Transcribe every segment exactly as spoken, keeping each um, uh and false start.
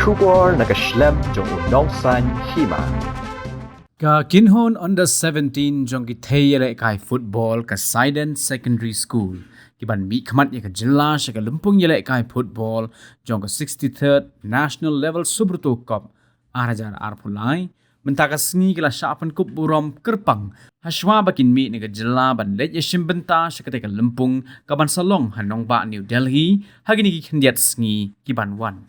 Khubor na ka shlem jong u nongsaiñ hima. Ka kynhun under seventeen jong ki thei ïalehkai football ka Saiden Secondary School ki ban mih khmat ïa ka jylla sha ka lympung ïalehkai football jong ka sixty-third National Level Subroto Cup ar hajar arphew lai mynta ka sngi ki la shah pynkup burom kyrpang hashwa ba kin mih na ka jylla ban leit ïashim bynta sha katei ka lympung ka ban sa long ha nongbah New Delhi ha kine ki khyndiat sngi ki ban wan.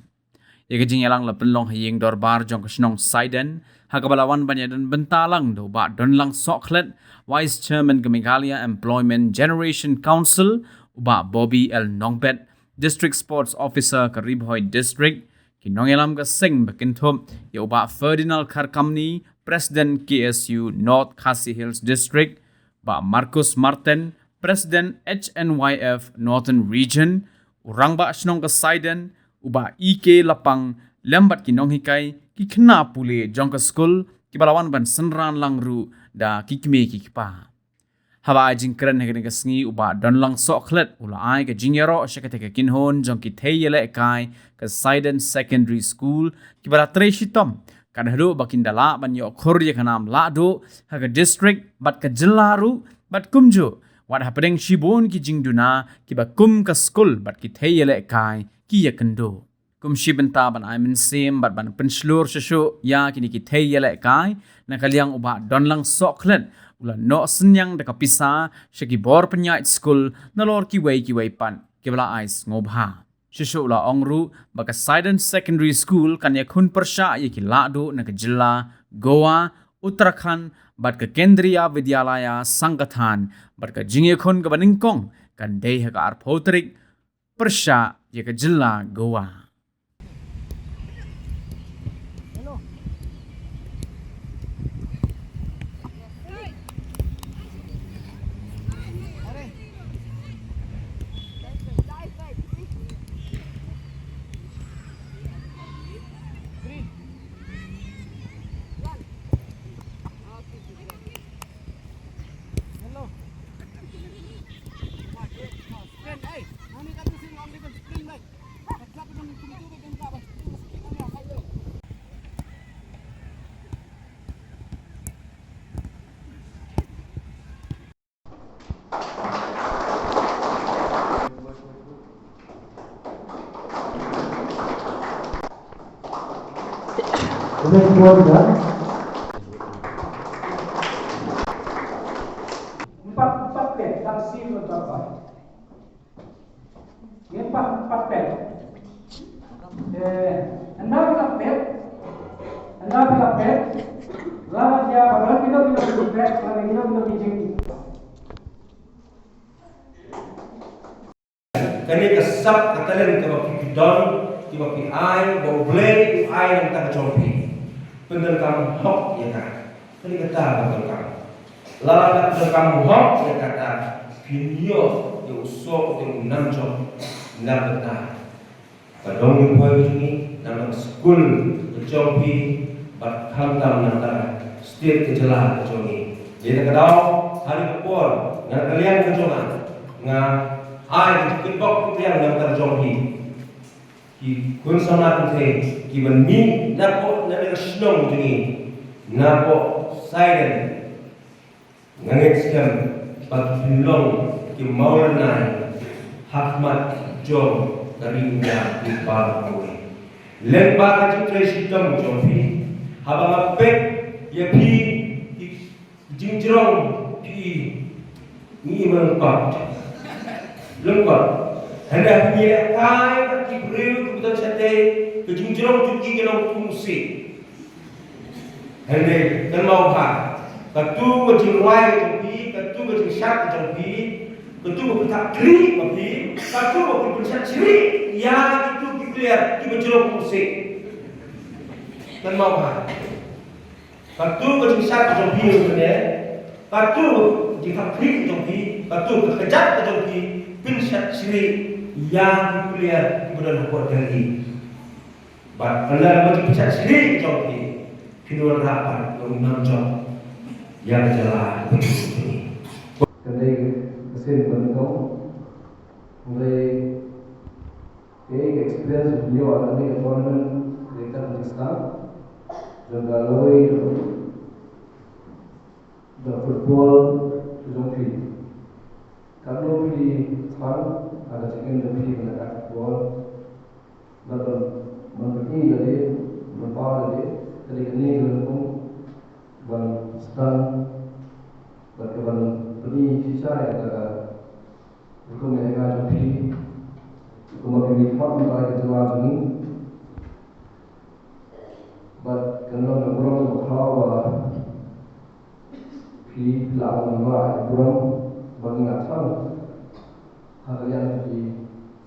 Ïa ka jingïalang la pynlong ha ïing dorbar jong ka shnong Saiden ha kaba la wan ban ïadon bynta lang da u Bah Donlang Sohkhlet, Vice Chairman ka Meghalaya Employment Generation Council, u Bah Bobby L Nongbet, District Sports Officer ka Ri Bhoi District, ki nongïalam ka seng ba kynthup ïa u Bah Ferdinand Kharkamni, President K S U North Khasi Hills District, Bah Marcus Martin, President H N Y F Northern Region, u Rangbah Shnong ka Saiden, u Bah E K Lapang, lem bad ki nonghikai, ki khynnah pule jong ka skul, kiba la wan ban synran lang ruh da ki kmie ki kpa. Haba ai jingkren ha kane ka sngi u Bah Donlang Sohkhlet u la ai ka jingïaroh sha katei ka kynhun jong ki thei ïalehkai ka Saiden Secondary School kiba la trei shitom kan haduh ba kin da lah ban ïoh khur ïa ka nam lahduh ha ka district bad ka jylla ruh bad kumjuh wat hapdeng shibun ki jingduna kiba kum ka skul bad ki thei ïalehkai ki ïakynduh. Kum shi bynta ban ai mynsiem bad ban pynshlur shuh shuh ïa kine ki thei ïalehkai na ka liang u Bah Donlang Sohkhlet u la noh synñiang da ka pisa sha ki bor pynïaid skul nalor kiwei kiwei pat kiba la ai sngewbha. Shuh shuh u la ong ruh ba ka Saiden Secondary School kan ïakhun pyrshah ïa ki lahduh na ka jylla, Goa, Uttarakhand bad ka Kendriya Vidyalaya Sangathan bad ka jingïakhun kaba nyngkong kan dei ha ka arphew tarik pyrshah ïa ka jylla Goa. Empat, empat deh, taksi empat, empat. Ngin pat, pat pet. Eh, ynda phi la pet. Ynda phi la pet. Lada jia ba don kino kino ki pet, lada kino kino ki jing. Kane ka sap ka talent kaba phi don, kiba phi ai, ba U Blei u ai na ka bynta jong phi. Pyndonkam hok ïa ka. Kane kata ka donkam. Lada ka donkam hok ïa kata, phin ïoh ïa u soh u nam jong na ka bynta ka dong Ri Bhoi ka jong ngi, na ka skul ka jong phi, bad khamtam na ka state ka jylla ka jong ngi. Dei na ka daw ha kane ka por, na ka liang ka jong nga, nga ai ka jingkyrpad ka liang na ka jong phi. Ki khun samla kynthei kiba mih napoh na ka shnong jong ngi, napoh Saiden, nga ngeit skhem ba kin long ki mawlynnai ha khmat jong ka ri India ki baroh kawei. Lyngba ka jingtrei shitom jong phi, haba nga peit ïa phi, ki jingjrong phi, ngi ma lyngkot. Lyngkot. Hynda phi ïalehkai bad ki briew kiba don shatei, ka jingjrong jong ki ka long kum u siej. Hynrei kynmaw bha, katu ka jingrwai ka jong phi, katu ka jingshad ka jong phi, katu ka pynthap khlieh ka phi, katu ka pynshad shrieh ïa kitu ki player kiba jrong kum u siej. Kynmaw bha. Katu ka jingshad ka jong phi ruh ne, katu ka jingthap khlieh ka jong phi, katu ka kjat ka jong phi, pynshad shrieh ïa ki player kiba don hapoh Delhi. Bad ynda ka jingpynshad shrieh ka jong phi, phin wanrah pat ïa u nam jong ïa ka jylla. Ka dei ka sien ba nyngkong, ka dei ka experience ba phi ïoh ha kane ka tournament, ka dei Star, jong ka lawei jong ka football jong phi. Katno phi thrang ha ka jingim jong phi ban leh ka football. Bad ban ban pyni lade, ban paw lade, ka dei kane ka lympung ban sdang, bad ka ban pyni shisha ïa ka rukom ïalehkai jong phi. Kumba phi mih pat mynta ïa ka jylla jong ngi. Bad kan long ka burom kaba khraw ba phi, phi lah ban wanrah ïa ka burom ba ngi la thrang ha ka liang ki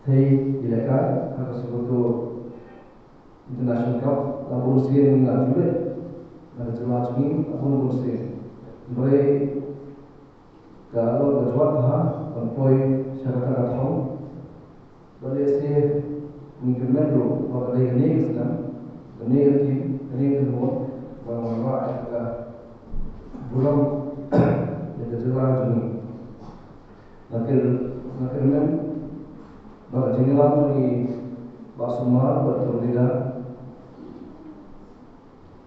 thei ïalehkai ha ka Soweto International Cup. La bun sien ngi la ju leit na ka jylla jong ngi, la bun bun sien. Hynrei ka long ka jwat bha ban poi sha kata ka thong. Bad lehse ngi kyrmen ruh ba ka dei kane ka snem, kane ka team, kane ka khyndew ban wanrah ïa ka burom ïa ka jylla jong ngi. Nga kyr, nga kyrmen ba ka jingïalam jong i Bah Sumar bad ka Rina,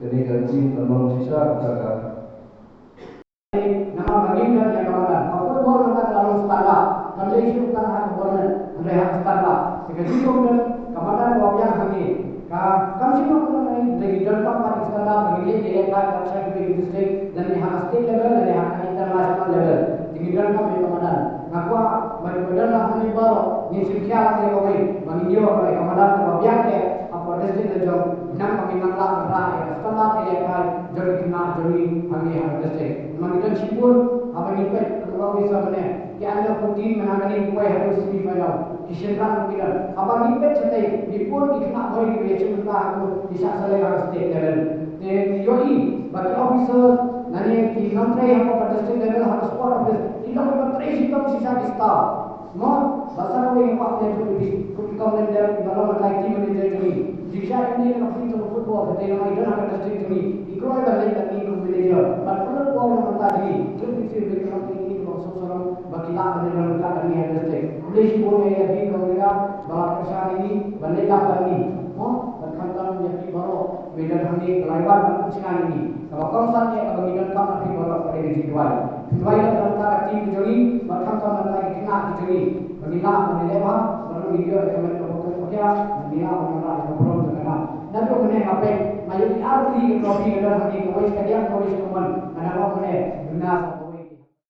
kane ka team kan long shisha kata ka Namar ba ngim don ïa ka madan. Ka football mynta ka la long standard. Kam dei shuh tang ha ka government, hynrei ha ka standard. Te ka jingkyrmen ka madan kaba biang hangne. Ka kam shym la don hangne, hynrei ngi donkam pat ïa ka standard ba ngin leit ïalehkai ha ka district lane ha ka state level lane ha ka international level. Te ngi donkam ïa ka madan. Nga kwah ba ki ba don hangne baroh ngin shim khia lang ïa kawei ba ngin ïoh ïa ka madan kaba biang eh hapoh district la jong. Namar ba ngin nang lah ban rah ïa ka standard ïalehkai jong ki khynnah jong ngi hangne ha ka district. Namar ngi don shibun, haba ngi peit, ka long ngi sa mynne, ki under fourteen mynta kane ki poi ha ka semi final, ki shynrang ki don. Haba ngi peit shatei, ngi bun ki khynnah bhoi kiba ïashim bynta ha ka ki shah shaleng ha ka state level. Te ngi ïohi ba ki officers lane ki nongtrei hapoh ka district level ha ka sport office ki long kiba trei shitom shisha ki staff. Mo, ba sa kawei nga kwah pynlong ïa phi, kum ki comment dep, kiba long mynta ki team manager jong ngi. Jingshisha ïa ngi na ka field jong football, ka dei namar i don ha ka district jong ngi. I kloi ban leit bad ngi kum manager. Bad pynlong bor na mynta jong ngi. Jong phi sir ba ki long ki ngi kiba sngewsarong ba ki lah ban leit ban ryngkat bad ngi ha ka district. Khublei shibun ïa phi kong Rina ba la kyrshan ïa ngi ban leit lang bad ngi. Mo, bad khamtam ïa phi baroh kiba don hangne ba la wan ban pynshngaiñ ïa ngi. Kaba kongsan ïa kaba ngi donkam na phi baroh ka dei ka jingduwai. Phi duwai na ka bynta ka team ka jong ngi, bad khamtam na ka bynta ki khynnah ki jong ngi. Ba ngin lah ban ïaleh bha, ba ngin ïoh ïa ka met kaba kut ba khiah, ba ngin lah ban wanrah ïa ka burom jong ka nam. Naduh mynne nga peit, nga ïohi ar tylli ka trophy ka don hangne, kawei sha kadiang kawei sha kamon. Nga dang ong mynne, duna sa